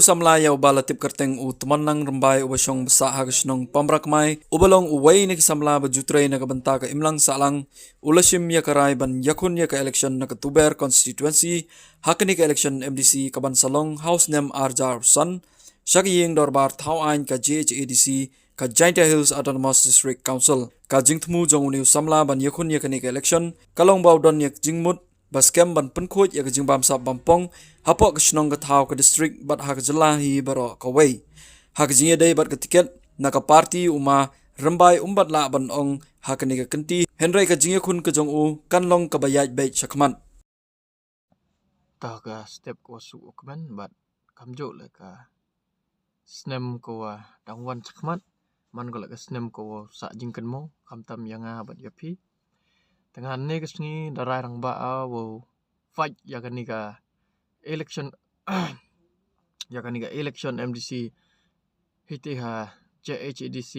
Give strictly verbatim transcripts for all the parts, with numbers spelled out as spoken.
Samla ïa uba la tip kyrteng u Tmannang Rymbai uba shong bsa ha ka shnong Pamrakmai, uba long uwei na ki samla ba ju trei na ka bynta ka imlang sahlang, u la shim ïa ka rai ban ïakhun ïa ka election na ka Tuber constituency ha kane ka election M D C kaban sa long ha u snem ar hajar arphew san sha ka ïing dorbar thaw aiñ ka J H A D C, ka Jaintia Hills Autonomous District Council. Ka jingthmu jong une u samla ban ïakhun ïa kane ka election ka long ba u don ïa ka jingmut ba skhem ban pynkhuid ïa ka jingbamsap bamphong hapoh ka shnong ka thaw ka district bad ha ka jylla hi baroh kawei. Ha ka jingïadei bad ka tiket na ka party, u Ma Rymbai um pat lah ban ong ha kane ka kynti, hynrei ka jingïakhun ka jong u kan long kaba ïaid beit shakhmat. To ka step ka wa suk u kmen bad kamjooh leh ka snem ka wa dang wan shakhmat, man ko leh ka snem ka wa sah jingkynmaw, khamtam ïa nga bad ïa phi. Te nga ne ka sngi da rai rangbah, a, wow fight ïa kane ka election, ïa kane ka election M D C hi te ha J H A D C,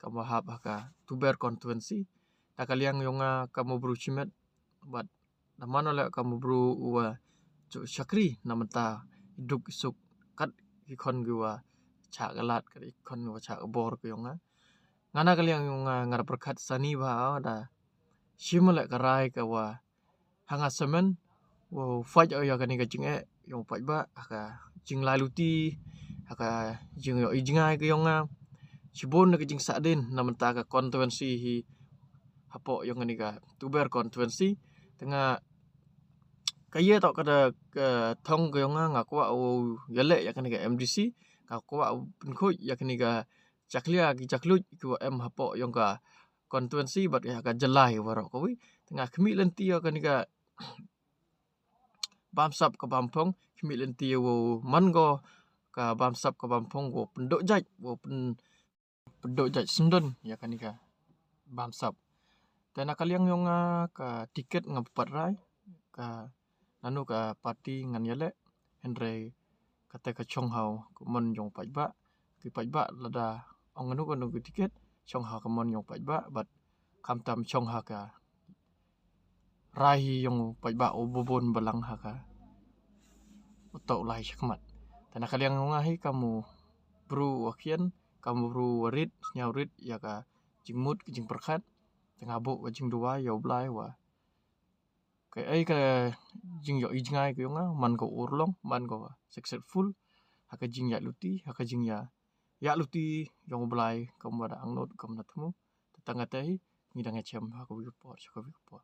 kam wa hap ha ka Tuber constituency. Da ka liang yong nga kam u bru shimet bad da man leh kam u bru u wa ju shakri na mynta i duk i suk kat ki khon ki wa chah ka lad, kat ki khon ki wa chah ka bor ka yong nga. Nga na ka liang yong nga, nga da pyrkhat sani ba da shim leh ka rai ka wa ha nga samen wow fight ïa kane ka jingeh yong u paidbah, ha ka jinglai luti, ha ka jingïohi jngai ka yong nga. Shibun na ka jingsahdien na mynta ka constituency hi hapoh yong kane ka Tuber constituency. Te nga ka ïa to ka da ka thong ka yong nga, nga kwah u ïaleh ïa kane ka M D C, nga kwah u pynkhuid ïa kane ka jakhlia ki jakhluid ki wa em hapoh yong ka constituency bad ïa ka jylla hi baroh kawei. Te nga khmih lynti ïa kane ka bamsap ka bamphong, khmih lynti wow man ko ka bamsap ka bamphong wow pynduh jait, wow pyn pynduh jait syndon ïa kane ka bamsap. Te na ka liang yong nga, ka tiket nga pat rai, ka nanu ka party ngan ïaleh, hynrei kata ka chong ha u ka mon yong u paidbah, ki paidbah lada ong nanu ka nanu ka tiket, chong ha u ka mon yong u paidbah, bad khamtam chong ha ka rai hi yong u paidbah u bun bun balang ha ka u to u lai shakhmat. Te na ka liang yong nga hi kam u bru wa khian, kam u bru wa rit, sñiaw rit ïa ka jingmut ka jingpyrkhat. Te nga buh ka jingduwai ïa u Blai wa kaei ka jingïohi jngai ka yong nga man ka urlong, man ka successful ha ka jingïaid luti, ha ka jingïa ïaid luti yong u Blai, kam wa da angnud kam da thmu. Te tang kata hi, ngi dang ïa chem ha ka wi ka por sha ka wi ka por.